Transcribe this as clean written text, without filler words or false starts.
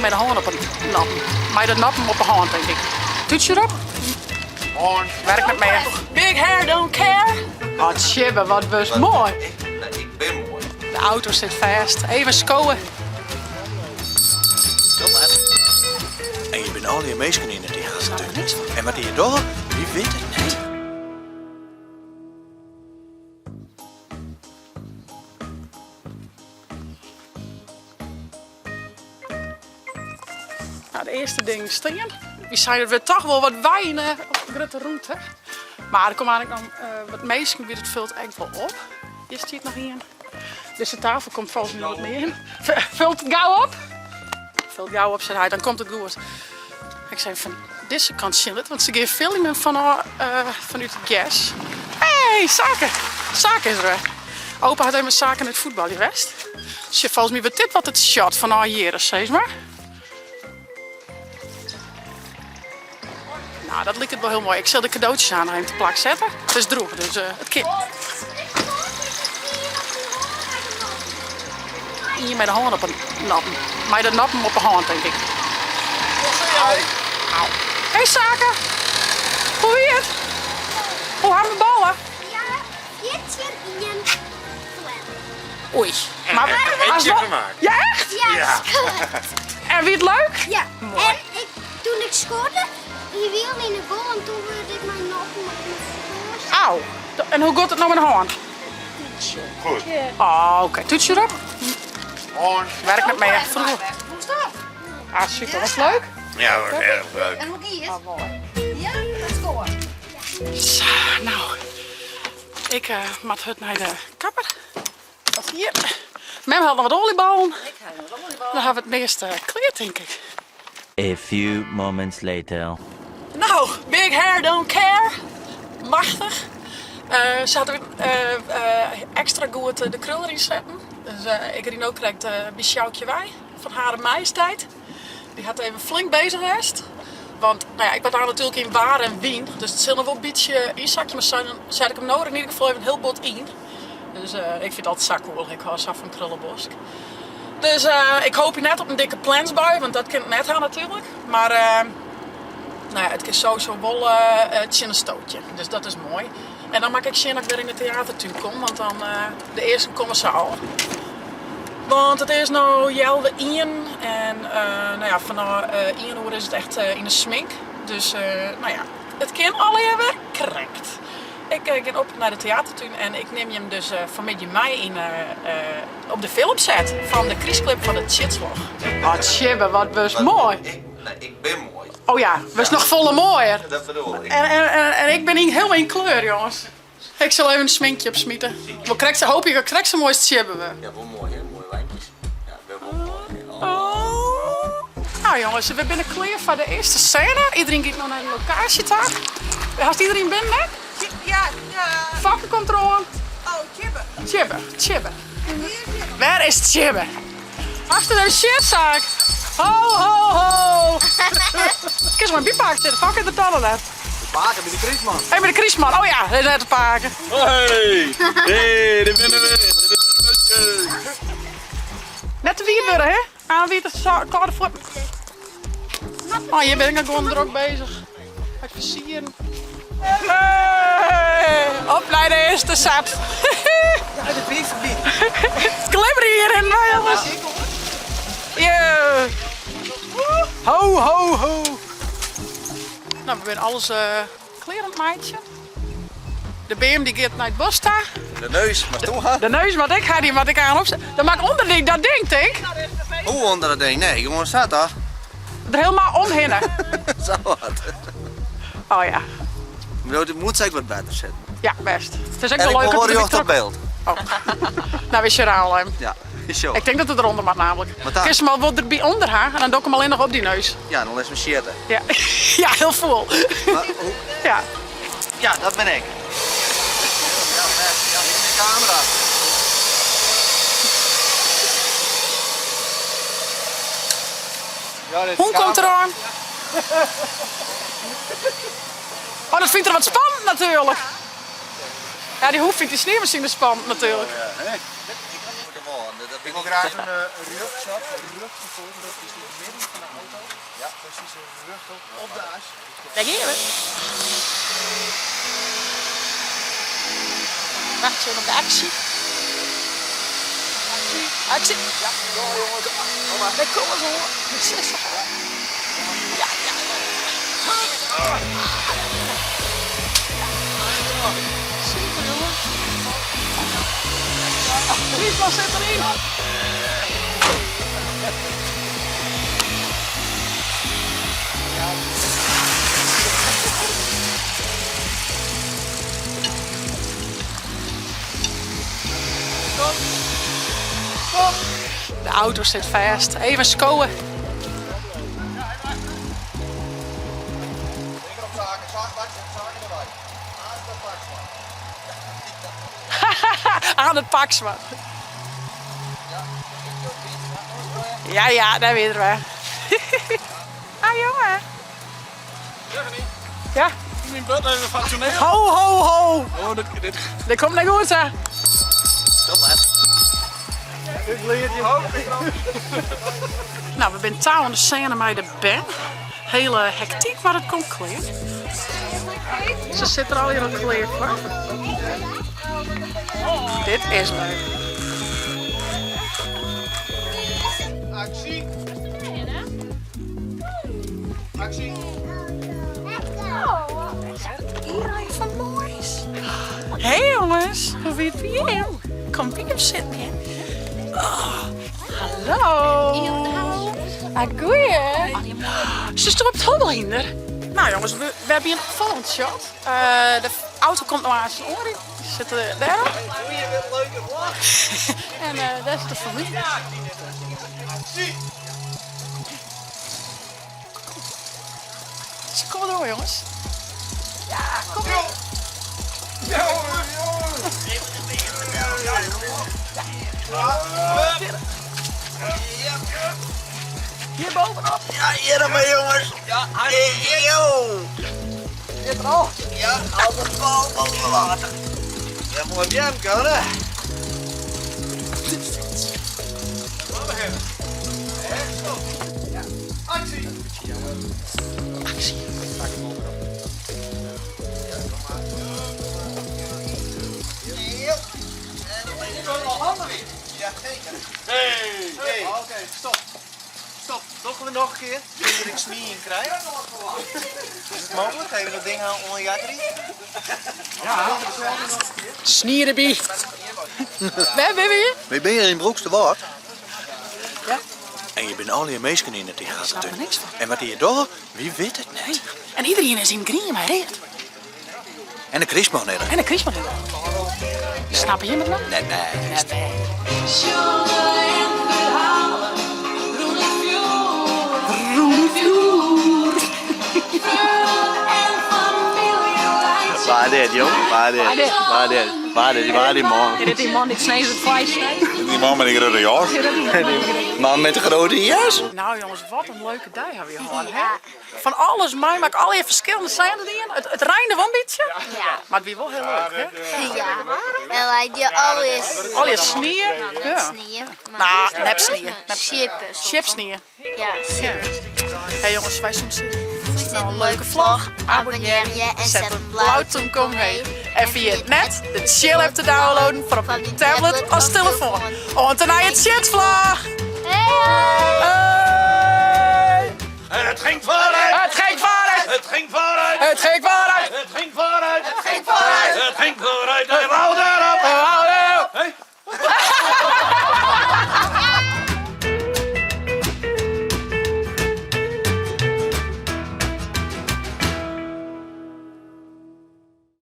Ien mei de hân op 'e noppen. Mei de noppen op 'e hân, tink ik. Tútsje erop. Hân. Werkt net mear. Big hair don't care. Oh, Tjibbe, wat wurdst moai. Nee, ik bin moai. De auto sit fêst. Even skowe. En je binne allegear minsken yn de teatertún. En wat dy dogge, wy witte it net. Nou, de earste dingen stean. Wy seinen it wurdt toch wol wat weine op de grutte rûnte. Mar der komme eigentlik noch eh, wat minsken by, dat fult ek wol op. Hjir stiet noch ien. Dizze tafel komt folgens my noch wat mear. Fult it gau op. Fult gau op, sei hy, dan komt it goed. Ik sei fan dizze kant sjen lit, want se gean filmen fanôf eh, fanút it gers. Hey, Sake! Sake is der wer. Opa hat even mei Sake nei it fuotbaljen west. Sjoch, folgens my wurdt dit wat it shot fanôf hjir, sis mar. Nou, dat liket wol hiel moai. Ik sil de kadootsjes aan noch even te plak sette. It is droech, dus eh, it kin. Ien mei de hân op 'e noppen. Mei de noppen op 'e hân, tink ik. Au. Au. Hey Sake, hoe wie it? Hoe ha we ballen? Ja, 14 ien Oei. Maar Eentje gemaakt. Ja, echt? Ja, En wie it leuk? Ja. En ik, toen ik scoorde, die wiel in de goal en toen wilde ik mijn noppen op mijn voorst. Au. En hoe gaat het nou met de hân? Goed. Oh, oké. Toetsje erop. Hân. Werkt net mear. Vroeger. Ah, super. Was het leuk? Ja, was erg leuk. En hoe gie it? Ah, mooi. Ja, dat scoor. Zo, nou. Ik uh, moat hurd nei de kapper. Wat hier. Mem hat noch wat oliebollen. Ik ha noch wat oliebollen. Dan ha we it measte klear, tink ik. A few moments later. Nou, big hair don't care. Machtich. Uh, se hat uh, ekstra goed de krul deryn setten. Dus ik rin no krekt by Sjoukje wei fan Hare Majesteit. Dy hat even flink bezich west. Want nou ja, ik moat daar natuerlik yn waar en wyn. Dus it sil noch wol in bytsje ynsakje. Mar dan set ik him no yn ieder gefal even hiel bot yn. Dus ik fyn it altyd sa cool. Ik hâld sa fan krullenbosk. Dus ik hoopje net op in dikke plensbui, want dat kin it net ha natuerlik. Mar nou ja, it kin sowieso wol tsjin in stootje. Dus dat is moai. En dan moat ik sjen dat ik wer yn de teatertún kom, want dan de earsten komme sa al. Want it is no healwei ien en nou ja, fanôf ien oere is it echt yn de smink. Dus nou ja, it kin allegear wer krekt. Ik gean op nei de teatertún en ik nim jim dus fanmiddei mei yn op de filmset fan de krystclip fan de Tsjitsloch. Oh Tsjibbe, wat wurdst moai! Nee, ik bin moai. Oh ja, wurdst noch folle moaier. Dat bedoel ik. En, en, en ik bin hielendal yn kleur, jonges. Ik sil even in sminkje opsmite. Wol krekt sa, hoopje ik krekt sa moai as Tsjibbe wurd. Ja, wol moai hè, moaie lijntjes. Ja, bin wol moai. Oh. Nou jonges, we binne klear foar de earste sêne. Iedereen giet no nei de lokaasje ta. Hast iedereen binnen net? Ja, ja. Fokke komt deroan. Oh, Tjibbe. Tjibbe, Tjibbe. Wêr is Tjibbe? Achter de shitzaak. Ho, ho, ho. Kinst mei by pake sitte, Fokke is der toch net. Pake by de krystman. Hey, by de krystman. Oh ja, dit is net de pake. Hey, hey, dêr binne we. Dit is de busje. Net te wiet wurde, hè? Aan wie het kâlde fuotten. Oh, hjir bin ik noch gewoan drok bezich. Mei it fersieren. Hey, op nei de earste set. Ja, de brief foarby. It glibbert hjir in, jonges. Yeah. Ho, ho, ho. Nou, we binne alles klear oan it meitsjen. De beam dy giet nei it bosk ta. De neus moatst do ha. De neus moat ik ha, dy moat ik aan opsetten. Dan moat ik ûnder dy, dat ding, tink. Hoe ûnder dat ding? Nee, gewoan sa toch? Der helemaal omhinne. Sa wat. Oh ja. Maar de moet ek wat better sitten. Ja, best. It is ek En wol ik leuk wol dat wol rjocht op byld. Oh. Nou, we sjogge al even. Ja, sjo. Ik tink dat it derûnder moat namelijk. Wat dan? Kinst him al wol derby ûnder ha en dan doe ik him allinnich op dy neus. Ja, dan litst my sjitte. Ja, ja hiel fûl. Maar hoe? Ja. Ja, dat bin ik. Ja, best. Ja, in de kamera. Ja, dit is Hûn komt deroan. Oh, dat fynt er wat spannend natuerlik. Ja, dy hûn fynt dy sniemasine spannend natuerlik. Ja, hè? Ik wil graag een rugzak, rug van voren, dat is in het midden van de auto. Ja, precies, rug op de as. Daar gean we. Wacht even op de aksje. Aksje. Ja, jongens. Kom maar. Daar komen ze hoor. Ja, ja. Super jongen. Friesland zit erin. Stop. Stop. De auto zit vast. Even skowen. Aan het pak man. Ja, ja, daar weer we. Ah, jongen. Ja. Mijn butt even fatsoeneren. Ho, ho, ho. Oh, dit, dit. Dit komt net goed, hè. Stop, hè. Ik leer je ook. Nou, we zijn touw aan de scène met de band. Hele hectiek, maar het komt klaar. Ze zit er al hier al klaar voor. Dit is leuk. Actie! Actie! Iedereen van moois. Hey jongens, hoe weet je? Kom ik hem zitten, hè? Oh, hallo. Ah, goeie. Ze stond op het hobbelhinder. Nou jongens, we hebben hier een volgende shot. De auto komt nog aan zijn oren. Die zitten daar. En daar is de familie. Ze komen door jongens. Ja, kom op. Hier bovenop. Ja, hier dan maar jongens. Ja, hey, yo. Zit er al. Ja, altijd bal boven water. Ja, moet je hem kunnen. Actie! Actie. Ja, zeker. Hey! Hey. Oké, stop. Stop. Nog, nog een keer. Dat ik smie in krijg. Is het mogelijk? Even dat ding aan onder jakkerie? Ja. Snierenbie. Waar ben je? We ben hier in Broeksterwâld. Ja. En je bent al je meesken in het theater. snap er niks van. En wat hier door, wie weet het net. En iedereen is in green, maar reed. En de kerstman net. En de kerstman. Snap je het nou? Nee, nee. Nee. Waar dit, jong? Waar dit? Waar dit? Waar dit? Waar die man? Dit is die man die snijdt het vlees. Die man met die grote jas. Man met de grote jas. Nou jongens, wat een leuke dag hebben we hier gehad, hè? Van alles mee, maar al je verschillende scènes erin. Het rijnde wel een beetje, Ja. maar het was wel heel leuk, hè? Ja. En wij die alles. Al je sneeuw. Ja. Sneeuw. Nou, nep sneeuw. Chips. Chipsneeuw. Ja, chips. Hé hey jongens, wij soms zitten. Vond je Nou, een leuke vlog. Abonneer je en zet een blauw kom heen. En via het net de chill app te downloaden voor op je tablet als telefoon. Want daarna je chitvlog. Hey! Hey! Het ging vooruit! Het ging vooruit! Het ging vooruit! Het ging vooruit!